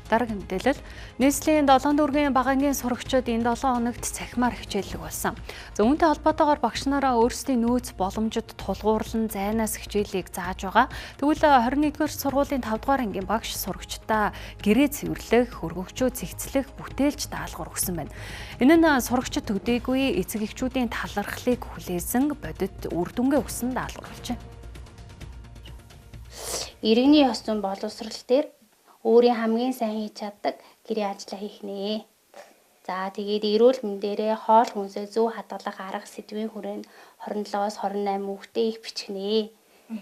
Дараагийн мэдээлэл нийслэлийн 7 дүүргийн багангийн сурагчид энэ 7 хоногт цахимаар хичээллэг болсон. За үүнтэй холбоотойгоор багш нараа өөрсдийн нөөц боломжид тулгуурлан зайнаас хичээлийг зааж байгаа. Тэгвэл 21-р сургуулийн 5 дугаар ангийн багш сурагчдаа гэрээ цэвэрлэх, хөргөгчөө цэгцлэх, бүтээлч даалгавар өгсөн байна. Энэ нь сурагчид төдийгүй эцэг эхчүүдийн талархлыг хүлээсэн бодит үр дүнгээ өгсөн даалгавар болжээ. Иргэний ёс зүйн боловсрол дээр өөрийн хамгийн сайн хийж чаддаг гэрээ ажлаа хийх нэ. За тэгээд эрүүл мэндээрээ хоол хүнсээ зөв хадгалах арга сэдвийн хүрээнд 27-оос 28 хүүхдээ их бичих нэ.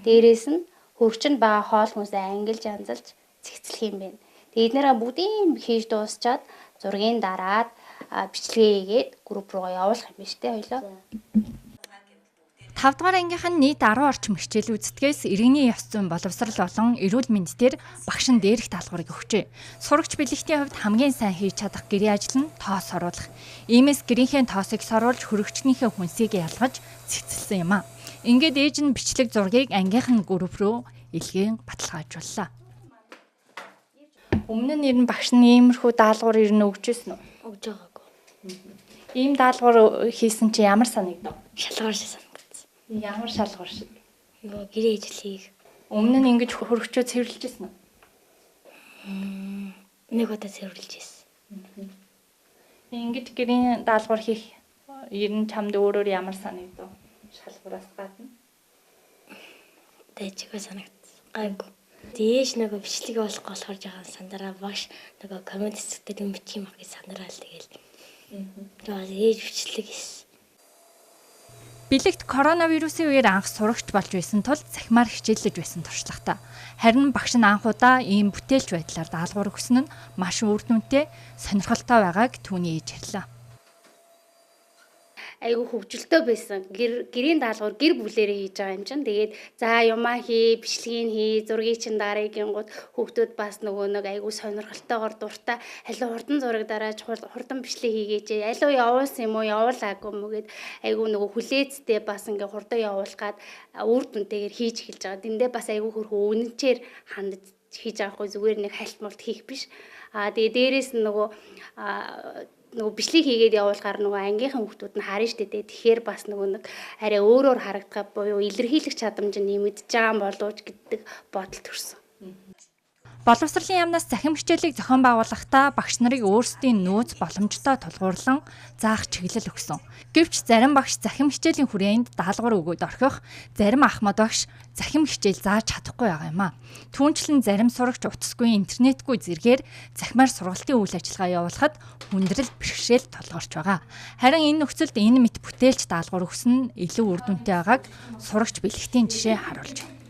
Дээрээс нь хөргөчөнд байгаа хоол хүнсээ ангилж янзалж цэгцлэх юм байна. Тэгээд эднэрээ бүгдийг хийж дуусчаад зургийн дараад бичлэгээ хийгээд групп руугаа явуулах юм биш үү хоёлоо. 5 дугаар ангийнх нь нийт 10 орчим хичээл үзтгэгээс иргэний ёс зүйн боловсрал болон эрүүл мэнд дээр багш нь дээрх даалгаврыг өгчээ. Сурагч бэлэгтийн хувьд хамгийн сайн хийж чадах гэрээ ажил нь тоос оруулах. Иймээс гэрийнхээ тоосыг соруулж хөрөгчнийхээ хүнсийг ялгаж цэгцэлсэн юм а. Ингээд ээж нь бичлэг зургийг ангийнх нь групп рүү илгээн баталгаажууллаа. Өмнө нь ер нь багш нь иймэрхүү даалгавар ер нь өгч ирсэн үү? Өгж байгаагүй. Ийм даалгавар хийсэн чи ямар санагдав? Шалгуур шиг санагдсан. Ямар шалгуур шиг? Нөгөө гэрээ ажил хийх. Өмнө нь ингэж хөргөчөө цэвэрлэж ирсэн үү? Нэг удаа цэвэрлэж ирсэн. Ингэж гэрийн даалгавар хийх ер нь чамд өөрөөр ямар санагдав? Шалгуураас гадна. Дэжигээ санагдсан. Гайгүй. Дээш нөгөө бичлэг болохгүй болохоор жоохон сандараа багш нөгөө коммент хэсэгтээ юм бичих юм ах гэж сандараал тэгэл. Тэгээд ээж бичлэг хийсэн. Бэлэгт коронавирусын үеэр анх сурагч болж байсан тул цахимаар хичээллэж байсан туршлагатай. Харин багш нь анх удаа ийм бүтээлч байдлаар даалгавар өгсөн нь маш үр дүнтэй, сонирхолтой байгааг түүний ээж хэллээ. Айгүй хөвгөлтэй байсан. Гэрийн даалгавар гэр бүлээрээ хийж байгаа юм чинь. Тэгээд за юмаа хий, бичлэгийг хий, зургийг чинь дарыг гингууд хүүхдүүд бас нөгөө нэг айгүй сонирхолтойгоор дуртай алуу хурдан зураг дарааж хурдан бичлэг хийгээч. Алуу явуулсан юм уу, явуулаагүй юм уу гэд айгүй нөгөө хүлээцтэй бас ингээ хурдан явуулах гад үр дүнтэйгээр хийж эхэлж байгаа. Тэндээ бас айгүй хөрхөн үнэнчээр хандаж хийж байгаа хгүй зүгээр нэг хальт мулт хийх биш. Аа тэгээ дээрээс нь нөгөө бичлэг хийгээд явуулахаар нөгөө ангийнхан хүүхдүүд нь харна штэ дээ. Тэгэхээр бас нөгөө нэг арай өөрөөр харагдах буюу илэрхийлэх чадамж нь нэмэгдэж байгаа юм болов уу гэдэг бодол төрсөн. Боловсролын яамнаас цахим хичээлийг зохион байгуулахдаа багш нарыг өөрсдийн нөөц боломжтой тулгуурлан заах чиглэл өгсөн. Гэвч зарим багш цахим хичээлийн хүрээнд даалгавар өгөөд орхих, зарим ахмад багш цахим хичээл зааж чадахгүй байгаа юм а. Түүнчлэн зарим сурагч утасгүй, интернетгүй зэргээр цахимаар сургалтын үйл ажиллагаа явуулахад хүндрэл бэрхшээл тулгарч байгаа. Харин энэ нөхцөлд энэ мэт бүтээлч даалгавар өгсөн нь илүү үр дүнтэй байгааг сурагч бэлэгтийн жишээ харуулж байна.